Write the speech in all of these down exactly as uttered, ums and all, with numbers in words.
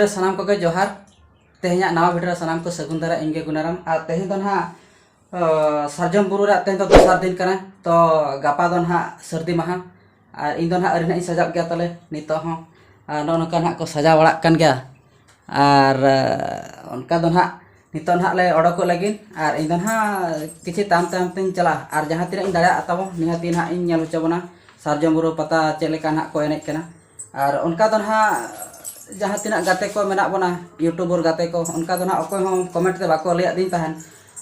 ᱥᱟᱱᱟᱢ ᱠᱚᱜᱮ ᱡᱚᱦᱟᱨ᱾ ᱛᱮᱦᱮᱧᱟᱜ ᱱᱟᱣᱟ ᱵᱷᱤᱰᱤᱭᱳ ᱨᱮ ᱥᱟᱱᱟᱢ ᱠᱚ ᱥᱟᱹᱜᱩᱱ ᱫᱟᱨᱟᱢ᱾ ᱤᱧ ᱜᱮ ᱜᱩᱱᱟᱨᱟᱢ᱾ ᱟᱨ ᱛᱮᱦᱮᱧ ᱫᱚ ᱱᱟᱦᱟᱜ, ᱚ, ᱥᱟᱨᱡᱚᱢ ᱵᱩᱨᱩ ᱨᱮᱭᱟᱜ ᱛᱮᱦᱮᱧ ᱫᱚ ᱫᱚᱥᱟᱨ ᱫᱤᱱ ᱠᱟᱱᱟ᱾ ᱛᱚ ᱜᱟᱯᱟ ᱫᱚ ᱱᱟᱦᱟᱜ ᱥᱟᱹᱨᱫᱤ ᱢᱟᱦᱟ᱾ ᱟᱨ ᱤᱧ ᱫᱚ ᱱᱟᱦᱟᱜ ᱟᱹᱣᱨᱤ ᱱᱟᱦᱟᱜ ᱤᱧ ᱥᱟᱡᱟᱜ ᱜᱮᱭᱟ ᱛᱟᱞᱮ ᱱᱤᱛᱚᱜ ᱦᱚᱸ᱾ ᱟᱨ ᱱᱚᱜᱼᱚ ᱱᱚᱝᱠᱟ ᱱᱟᱦᱟᱜ ᱠᱚ ᱥᱟᱡᱟᱣ ᱵᱟᱲᱟᱜ ᱠᱟᱱ ᱜᱮᱭᱟ᱾ ᱟᱨ, ᱮ, ᱚᱱᱠᱟ ᱫᱚ ᱱᱟᱦᱟᱜ ᱱᱤᱛᱚᱜ ᱱᱟᱦᱟᱜ ᱞᱮ ᱚᱰᱚᱠᱚᱜ ᱞᱟᱹᱜᱤᱫ᱾ ᱟᱨ ᱤᱧ ᱫᱚ ᱱᱟᱦᱟᱜ ᱠᱤᱪᱷᱤ ᱛᱟᱭᱚᱢ ᱛᱟᱭᱚᱢ ᱛᱤᱧ ᱪᱟᱞᱟᱜᱼᱟ᱾ ᱟᱨ ᱡᱟᱦᱟᱸ ᱛᱤᱱᱟᱹᱜ ᱤᱧ ᱫᱟᱲᱮᱭᱟᱜ ᱛᱟᱵᱚ, ᱱᱤᱦᱟᱹᱛᱤ ᱱᱟᱦᱟᱜ ᱤᱧ ᱧᱮᱞ ᱦᱚᱪᱚ ᱵᱚᱱᱟ ᱥᱟᱨᱡᱚᱢ ᱵᱩᱨᱩ ᱯᱟᱛᱟ ᱪᱮᱫ ᱞᱮᱠᱟ ᱱᱟᱦᱟᱜ ᱠᱚ ᱮᱱᱮᱡ ᱠᱟᱱᱟ᱾ ᱟᱨ ᱚᱱᱠᱟ ᱫᱚ ᱱᱟᱦᱟᱜ ᱡᱟᱦᱟᱸ ᱛᱤᱱᱟᱹᱜ ᱜᱟᱛᱮ ᱠᱚ ᱢᱮᱱᱟᱜ ᱵᱚᱱᱟ, ᱭᱩᱴᱩᱵᱟᱨ ᱜᱟᱛᱮ ᱠᱚ, ᱚᱱᱠᱟ ᱫᱚ ᱱᱟᱦᱟᱜ ᱚᱠᱚᱭ ᱦᱚᱸ ᱠᱚᱢᱮᱱᱴ ᱛᱮ ᱵᱟᱠᱚ ᱞᱟᱹᱭᱟᱫᱤᱧ ᱛᱟᱦᱮᱱ᱾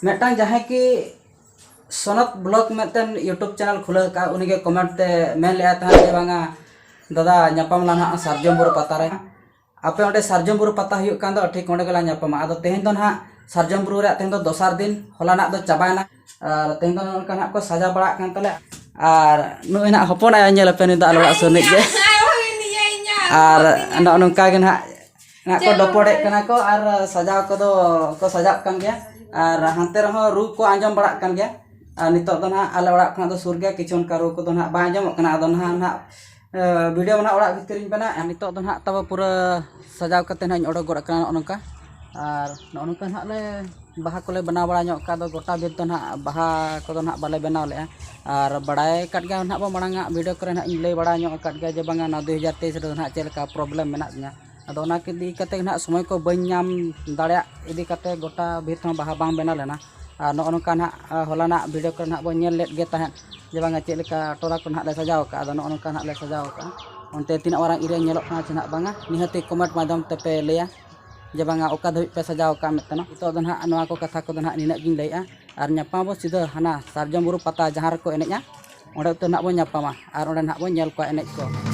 ᱢᱤᱫᱴᱟᱝ ᱡᱟᱦᱟᱸᱭ ᱠᱤ ᱥᱚᱱᱚᱛ ᱵᱞᱚᱜ ᱢᱤᱫᱴᱮᱱ ᱭᱩᱴᱩᱵᱽ ᱪᱮᱱᱮᱞ ᱠᱷᱩᱞᱟᱹᱣ ᱟᱠᱟᱫᱼᱟ, ᱩᱱᱤᱜᱮ ᱠᱚᱢᱮᱱᱴ ᱛᱮ ᱢᱮᱱ ᱞᱮᱫᱼᱟ ᱛᱟᱦᱮᱸᱫ ᱡᱮ, "ᱵᱟᱝᱟ ᱫᱟᱫᱟ, ᱧᱟᱯᱟᱢ ᱞᱟᱝ ᱦᱟᱸᱜ ᱥᱟᱨᱡᱚᱢ ᱵᱩᱨᱩ ᱯᱟᱛᱟ ᱨᱮ᱾ ᱟᱯᱮ ᱚᱸᱰᱮ ᱥᱟᱨᱡᱚᱢ ᱵᱩᱨᱩ ᱯᱟᱛᱟ ᱦᱩᱭᱩᱜ ᱠᱟᱱ ᱫᱚ, ᱴᱷᱤᱠ ᱚᱸᱰᱮ ᱜᱮᱞᱟᱝ ᱧᱟᱯᱟᱢᱟ᱾" ᱟᱫᱚ ᱛᱮᱦᱮᱧ ᱫᱚ ᱱᱟᱦᱟᱜ ᱥᱟᱨᱡᱚᱢ ᱵᱩᱨᱩ ᱨᱮᱭᱟᱜ ᱛᱮᱦᱮᱧ ᱫᱚ ᱫᱚᱥᱟᱨ ᱫᱤᱱ, ᱦᱚᱞᱟᱱᱟᱜ ᱫᱚ ᱪᱟᱵᱟᱭᱮᱱᱟ᱾ ᱟᱨ ᱛᱮᱦᱮᱧ ᱫᱚ ᱱᱚᱜᱼᱚ ᱱᱚᱝᱠᱟ ᱱᱟᱦᱟᱜ ᱠᱚ ᱥᱟᱡᱟᱣ ᱵᱟᱲᱟᱜ ᱠᱟᱱ ᱛᱟᱞᱮᱭᱟ᱾ ᱟᱨ ᱱᱩᱭ ᱱᱟᱦᱟᱜ ᱦᱚᱯᱚᱱ ᱟᱭᱳ, ᱧᱮᱞ ᱟᱯᱮ, ᱱᱩᱭ ᱫᱚ ᱟᱞᱮ ᱚᱲᱟᱜ ᱥᱩᱨ ᱨᱤᱱᱤᱡ ᱜᱮ᱾ ᱟᱨ ᱱᱚᱜᱼᱚ ᱱᱚᱝᱠᱟ ᱜᱮ ᱱᱟᱦᱟᱜ ᱱᱟᱦᱟᱜ ᱠᱚ ᱰᱚᱯᱚᱰᱮᱜ ᱠᱟᱱᱟ ᱠᱚ ᱟᱨ ᱥᱟᱡᱟᱣ ᱠᱚᱫᱚ ᱠᱚ ᱥᱟᱡᱟᱜ ᱠᱟᱱ ᱜᱮᱭᱟ᱾ ᱟᱨ ᱦᱟᱱᱛᱮ ᱨᱮᱦᱚᱸ ᱨᱩ ᱠᱚ ᱟᱸᱡᱚᱢ ᱵᱟᱲᱟᱜ ᱠᱟᱱ ᱜᱮᱭᱟ᱾ ᱟᱨ ᱱᱤᱛᱚᱜ ᱫᱚ ᱱᱟᱦᱟᱜ ᱟᱞᱮ ᱚᱲᱟᱜ ᱠᱷᱚᱱᱟᱜ ᱫᱚ ᱥᱩᱨ ᱜᱮᱭᱟ, ᱠᱤᱪᱷᱩ ᱚᱱᱠᱟ ᱨᱩ ᱠᱚᱫᱚ ᱱᱟᱦᱟᱜ ᱵᱟᱝ ᱟᱸᱡᱚᱢᱚᱜ ᱠᱟᱱᱟ᱾ ᱟᱫᱚ ᱱᱟᱦᱟᱜ ᱱᱟᱦᱟᱜ, ᱮ, ᱵᱷᱤᱰᱤᱭᱳ ᱢᱟ ᱱᱟᱦᱟᱜ ᱚᱲᱟᱜ ᱵᱷᱤᱛᱤᱨ ᱨᱤᱧ ᱵᱮᱱᱟᱣᱮᱫᱼᱟ᱾ ᱱᱤᱛᱚᱜ ᱫᱚ ᱱᱟᱦᱟᱜ ᱛᱟᱵᱚ ᱯᱩᱨᱟᱹ ᱥᱟᱡᱟᱣ ᱠᱟᱛᱮ ᱱᱟᱦᱟᱜ ᱤᱧ ᱚᱰᱚᱠ ᱜᱚᱫ ᱟᱠᱟᱱᱟ ᱱᱚᱜᱼᱚ ᱱᱚᱝᱠᱟ᱾ ᱟᱨ ᱱᱚᱜᱼᱚ ᱱᱚᱝᱠᱟ ᱱᱟᱦᱟᱜ ᱞᱮ ᱵᱟᱦᱟ ᱠᱚᱞᱮ ᱵᱮᱱᱟᱣ ᱵᱟᱲᱟ ᱧᱚᱜ ᱠᱟᱜ ᱫᱚ, ᱜᱚᱴᱟ ᱵᱷᱤᱛ ᱫᱚ ᱱᱟᱦᱟᱜ ᱵᱟᱦᱟ ᱠᱚᱫᱚ ᱱᱟᱦᱟᱜ ᱵᱟᱞᱮ ᱵᱮᱱᱟᱣ ᱞᱮᱫᱼᱟ᱾ ᱟᱨ ᱵᱟᱲᱟᱭ ᱟᱠᱟᱫ ᱜᱮᱭᱟ ᱱᱟᱦᱟᱜ ᱵᱚ, ᱢᱟᱲᱟᱝ ᱟᱜ ᱵᱷᱤᱰᱤᱭᱳ ᱠᱚᱨᱮ ᱱᱟᱦᱟᱜ ᱤᱧ ᱞᱟᱹᱭ ᱵᱟᱲᱟ ᱧᱚᱜ ᱟᱠᱟᱫ ᱜᱮᱭᱟ ᱡᱮ ᱵᱟᱝᱟ ᱱᱚᱣᱟ ᱫᱩᱭ ᱦᱟᱡᱟᱨ ᱛᱮᱭᱤᱥ ᱨᱮᱫᱚ ᱱᱟᱦᱟᱜ ᱪᱮᱫ ᱞᱮᱠᱟ ᱯᱨᱚᱵᱞᱮᱢ ᱢᱮᱱᱟᱜ ᱛᱤᱧᱟ᱾ ᱟᱫᱚ ᱚᱱᱟ ᱠᱚ ᱤᱫᱤ ᱠᱟᱛᱮ ᱜᱮ ᱱᱟᱦᱟᱜ ᱥᱚᱢᱚᱭ ᱠᱚ ᱵᱟᱹᱧ ᱧᱟᱢ ᱫᱟᱲᱮᱭᱟᱜ ᱤᱫᱤ ᱠᱟᱛᱮ ᱜᱚᱴᱟ ᱵᱷᱤᱛ ᱦᱚᱸ ᱵᱟᱦᱟ ᱵᱟᱝ ᱵᱮᱱᱟᱣ ᱞᱮᱱᱟ᱾ ᱟᱨ ᱱᱚᱜᱼᱚ ᱱᱚᱝᱠᱟ ᱱᱟᱦᱟᱜ, ᱟ, ᱦᱚᱞᱟᱱᱟᱜ ᱵᱷᱤᱰᱤᱭᱳ ᱠᱚᱨᱮ ᱱᱟᱦᱟᱜ ᱵᱚᱱ ᱧᱮᱞ ᱞᱮᱫ ᱜᱮ ᱛᱟᱦᱮᱸᱫ ᱡᱮ ᱵᱟᱝᱟ ᱪᱮᱫ ᱞᱮᱠᱟ ᱴᱚᱞᱟ ᱠᱚ ᱱᱟᱦᱟᱜ ᱞᱮ ᱥᱟᱡᱟᱣ ᱟᱠᱟᱫᱼᱟ᱾ ᱟᱫᱚ ᱱᱚᱜᱼᱚ ᱱᱚᱝᱠᱟ ᱱᱟᱦᱟᱜ ᱞᱮ ᱥᱟᱡᱟᱣ ᱟᱠᱟᱫᱼᱟ᱾ ᱚᱱᱛᱮ ᱛᱤᱱᱟᱹᱜ ᱢᱟᱨᱟᱝ ᱮᱨᱤᱭᱟ ᱧᱮᱞᱚᱜ ᱠᱟᱱᱟ ᱪᱮ ᱱᱟᱦᱟᱜ ᱵᱟᱝᱟ, ᱱᱤᱦᱟᱹᱛᱤ ᱠᱚᱢᱮᱱᱴ ᱢᱟᱫᱽᱫᱷᱚᱢ ᱛᱮᱯᱮ ᱞᱟᱹᱭᱟ ᱡᱮ ᱵᱟᱝᱟ ᱚᱠᱟ ᱫᱷᱟᱹᱵᱤᱡ ᱯᱮ ᱥᱟᱡᱟᱣ ᱟᱠᱟᱫᱼᱟ ᱢᱮᱱᱛᱮ᱾ ᱱᱤᱛᱚᱜ ᱫᱚ ᱱᱟᱦᱟᱜ ᱱᱚᱣᱟ ᱠᱚ ᱠᱟᱛᱷᱟ ᱠᱚᱫᱚ ᱱᱟᱦᱟᱜ ᱱᱤᱱᱟᱹᱜ ᱜᱤᱧ ᱞᱟᱹᱭᱮᱫᱼᱟ᱾ ᱟᱨ ᱧᱟᱯᱟᱢ ᱟᱵᱚ ᱥᱤᱫᱷᱟᱹ ᱦᱟᱱᱟ ᱥᱟᱨᱡᱚᱢ ᱵᱩᱨᱩ ᱯᱟᱛᱟ ᱡᱟᱦᱟᱸ ᱨᱮᱠᱚ ᱮᱱᱮᱡᱼᱟ, ᱚᱸᱰᱮ ᱩᱛᱟᱹᱨ ᱱᱟᱦᱟᱜ ᱵᱚᱱ ᱧᱟᱯᱟᱢᱟ ᱟᱨ ᱚᱸᱰᱮ ᱱᱟᱦᱟᱜ ᱵᱚᱱ ᱧᱮᱞ ᱠᱚᱣᱟ ᱮᱱᱮᱡ ᱠᱚ᱾